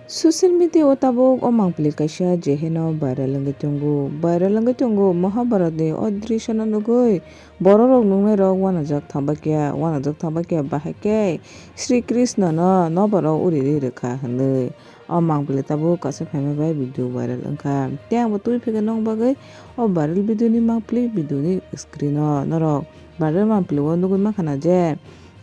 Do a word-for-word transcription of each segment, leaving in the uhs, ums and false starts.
Social media o tabuk o mangpili kaisa je heno viral wngwi tongo. Viral wngwi tongo, Mahabharat ni o drisyo no nugwi borok rok nungnai rok uanajak thangbaikha, uanajak thangbaikha, bahai khe Sri Krishna no nobar o uri ri rwkha hinwi. O mangpili tabuk kaisa phaima bai video viral wngkha. Tei ang bo twi phikha nokni bagwi o viral video ni mangpili video ni screen o norok viral mangpili o nugwi mankha na je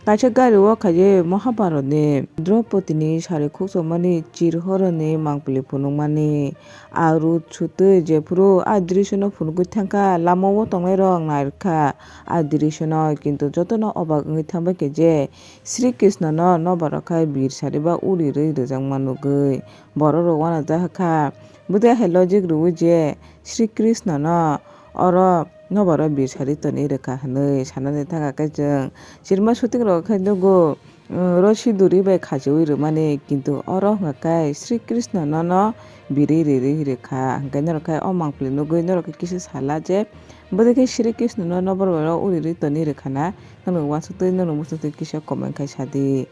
kaisa gari o khaye Mahabharat ni Draupadi ni sari khukchokmani chirhoroni mangpili phunukmani. A rut sutwi jephuru a drisyo no phunugwi thangkha, lama o tongnai rok nairwkha a drisyo no, kintu jotono obak wngwi thangbaikha je Sri Krishna no nobar o khai bir sari ba uri rwi rwjakma nugwi borok rok uanajak kha. Bwdai hai logic rwui je Sri Krishna no oro nobar o bir sari tonwi rwkha hinwi sanani thangkha khe chwng. Chirma shooting rok khe nugo, um, rosi duri bai khachiui rwmani, kintu oro hwnkha khe Sri Krishna no no birwi ri ri rwkha. Hwnkhe norok khe o mangpili nugwi norok khe kisa sala je bwdai khe Sri Krishna no nobar o uri ri tonwi rwkha na, norok uansukwi norok muchungtwi kisa comment khai sadi.